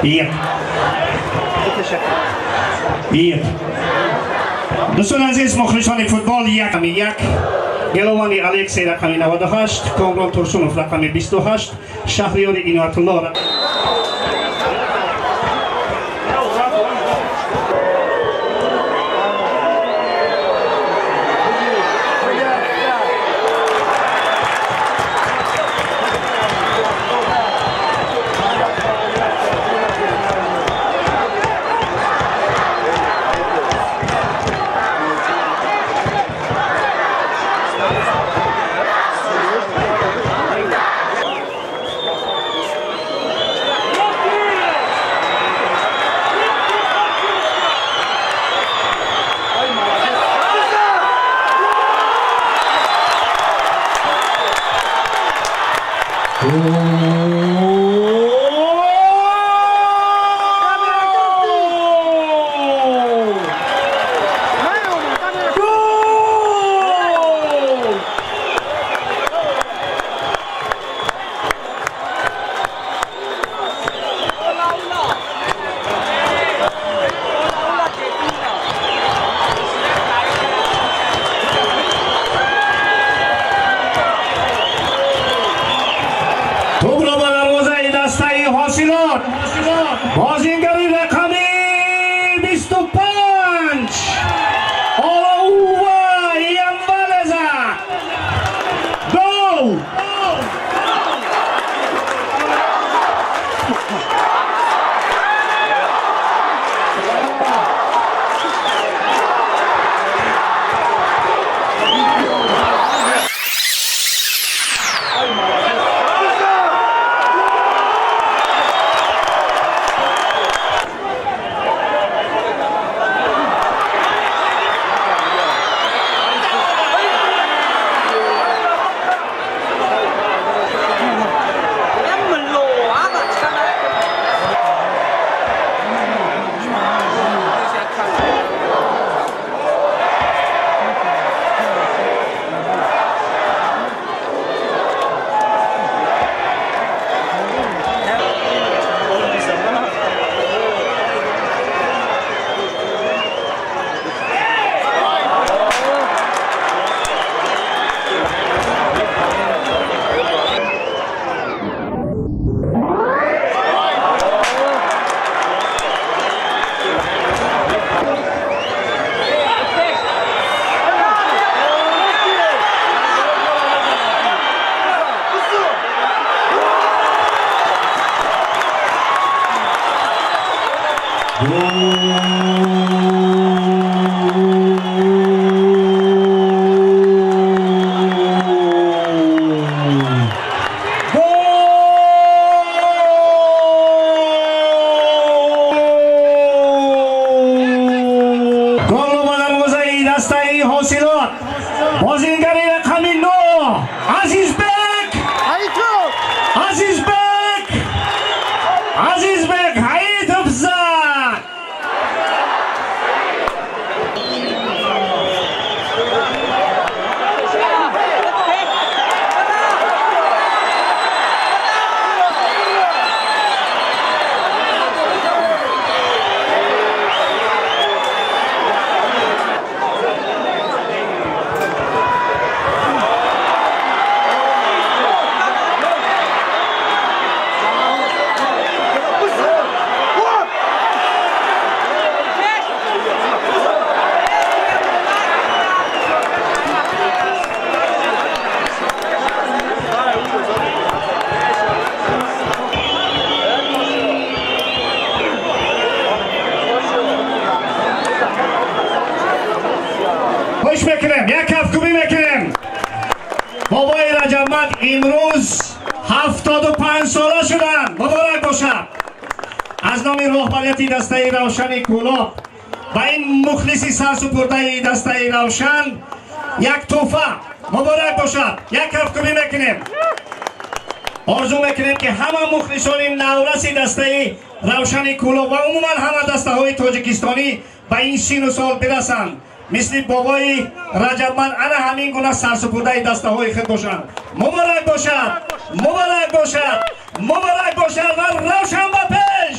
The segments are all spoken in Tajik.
Як. Як. Дӯстони азиз, мухлисони футбол, 1-1. Геловани Алексей рақами 98, Комрон Турсунов рақами 28, Шаҳриёри Иноятулло. Бозингари рақами 25 Олаува Ямбалеза. Гол! Гол ба дарвозаи дастаи Ҳосилот. Бозингари рақами 9 Азизбек! Азизбек! Азизбек Ҳаитов зад! Хуш мекунем, як кафкӯбӣ мекунем. Бобои Раҷабманд имрӯз 75 сола шуданд. Муборак бошад. Аз номи роҳбарияти дастаи Равшани Кӯлоб ба ин мухлиси сарсупурдаи дастаи Равшан як тӯҳфа. Муборак бошад. Як кафкӯбӣ мекунем. Орзу мекунем, ки ҳама мухлисони навраси дастаи Равшани Кӯлоб ва умуман ҳама дастаҳои тоҷикистонӣ ба ин сину сол бирасанд. Мисли бобои Раҷабманд ана ҳамин гуна сарсупурдаи дастаҳои худ бошанд. Муборак бошад, муборак бошад, муборак бошад ва Равшан ба пеш!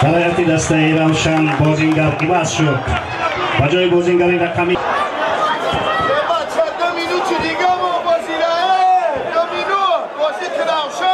Ҳайати дастаи Равшан бозингар иваз шуд. Ба ҷои бозингари рақами 2 минути дига мо бозираe, 2 минут бозӣ Равшан.